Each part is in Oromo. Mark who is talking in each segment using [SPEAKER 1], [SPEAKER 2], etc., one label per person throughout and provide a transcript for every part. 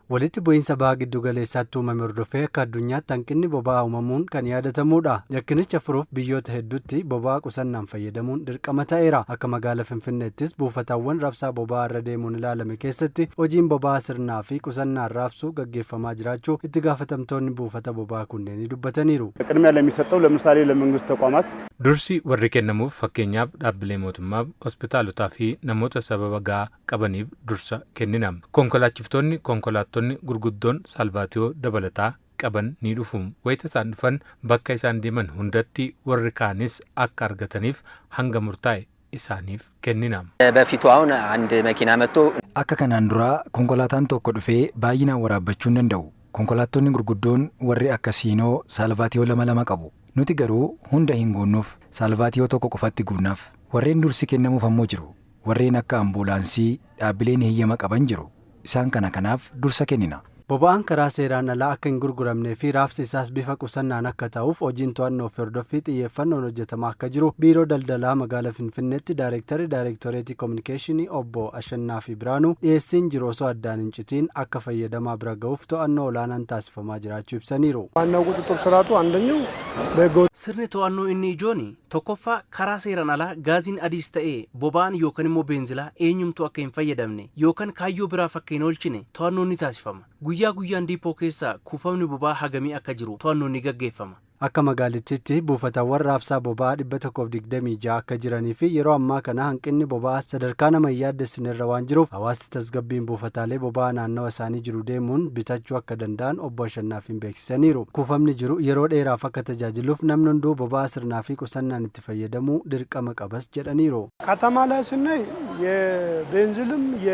[SPEAKER 1] Walitti bu'iinsa Baha Giddu Galeessaatti uumame hordofee akka addunyaatti hanqinni boba'aa uumamuun kan yaadatamudha. Rakkinicha furuuf biyyoota hedduutti boba'aa qusannaan fayyadamuun dirqama ta'eera. Akka magaala Finfinneettis buufatawwan raabsaa boba'aa irra deemuun ilaalame keessatti hojiin boba'aa sirnaa fi qusannaan raabsuu gaggeeffamaa jiraachuu itti gaafatamtoonni buufata boba'aa kunneenii dubbataniiru.
[SPEAKER 2] ቅድሚያ ለሚሰጠው ለምሳሌ ለመንግስት ተቋማት
[SPEAKER 3] Dursi warri kennamuuf, fakkeenyaaf dhaabbilee mootummaaf, hospitaalotaa fi namoota sababa gahaa qabaniif dursa kennina. Konkolaachiftoonni konkolaattonni gurguddoon saalvaatiyoo dabalataa qaban ni dhufu. Wayita isaan dhufan bakka isaan deeman hundatti warri kaanis akka argataniif hanga murtaa'e isaaniif kennina.
[SPEAKER 4] በፊቱ አሁን አንድ መኪና መጥቶ
[SPEAKER 5] Akka kanaan duraa konkolaataan tokko dhufee baay'inaan waraabbachuu hin danda'u. Konkolaattonni gurguddoon warri akka Siinoo saalvaatiyoo lama lama qabu. Nuti garuu hunda hin guunnuuf, saalvaatiyoo tokko qofatti guunnaaf. Warreen dursi kennamuuf ammoo jiru. Warreen akka ambuulaansii, dhaabbileen heeyyama qaban jiru. Isaan kana kanaaf dursa kennina.
[SPEAKER 1] Boba'aan karaa seeraan alaa akka hin gurguramnee fi raabsi isaas bifa qusannaan akka ta'uuf hojiin to'annoo fi hordoffii xiyyeeffannoon hojjetamaa akka jiru Biiroo Daldalaa Magaalaa Finfinneetti Daayireektarri Daayireektoreetii Kominikeeshinii Obbo Ashannaa fi Biraanuu dhiyeessiin jiru osoo addaan hin citiin akka fayyadamaa bira ga'uuf to'annoo olaanaan taasifamaa jiraachuu ibsaniiru.
[SPEAKER 6] ዋናው ቁጥጥር ስርዓቱ አንደኛው በህገ
[SPEAKER 7] Sirni to'annoo inni ijoon tokkoffaa karaa seeraan alaa gaaziin adiis ta'ee boba'aan yookaan immoo beenzilaa eenyumtuu akka hin fayyadamne yookaan kaayyoo biraaf akka hin oolchine to'annoon ni taasifama. Guyyaa guyyaan diipoo keessaa kuufamni boba'aa hagamii akka jiru to'annoon ni gaggeeffama.
[SPEAKER 1] Akka magaalittiitti buufatawwan raabsaa boba'aa 126 akka jiranii fi yeroo ammaa kana hanqinni boba'aa sadarkaa nama hin yaaddessine irra waan jiruuf hawaasni tasgabbiin buufataalee boba'aa naannawa isaanii jiru deemuun bitachuu akka danda'an Obbo Ashannaafiin beeksisaniiru. Kuufamni jiru yeroo dheeraaf akka tajaajiluuf namni hunduu boba'aa sirnaa fi qusannaan itti fayyadamuu dirqama qabas jedhaniiru.
[SPEAKER 6] ከተማ ላይ ስናይ የቤንዚልም የ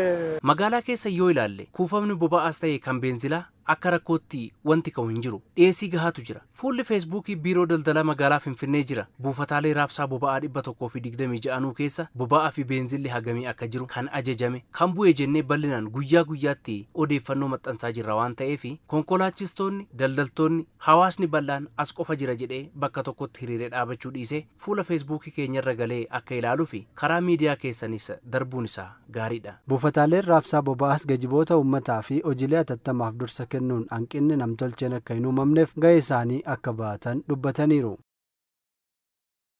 [SPEAKER 7] Magaalaa keessa yoo ilaalle kuufamni boba'aas ta'e kan beenzilaa akka rakkootti wanti ka'u hin jiru. Dhiyeessii gahaatu jira. Fuulli Feesbuukii Biiroo Daldalaa Magaalaa Finfinnee jira. Buufataalee raabsaa boba'aa 126nuu keessa boba'aa fi beenzilli hagamii akka jiru, kan ajajame, kan bu'e jennee bal'inaan guyyaa guyyaatti odeeffannoo maxxansaa jirra waan ta'eef, konkolaachistoonni, daldaltoonni, hawaasni bal'aan as qofa jira jedhee bakka tokkotti hiriiree dhaabachuu dhiisee fuula Feesbuukii keenyarra galee akka ilaaluu fi karaa miidiyaa keessanis darbuun isaa gaariidha.
[SPEAKER 1] Buufataaleen raabsaa boba'aas geejjiboota uummataa fi hojiilee hatattamaaf dursa kennuun hanqinni namtolcheen akka hin uumamneef gahee isaanii akka bahatan dubbataniiru.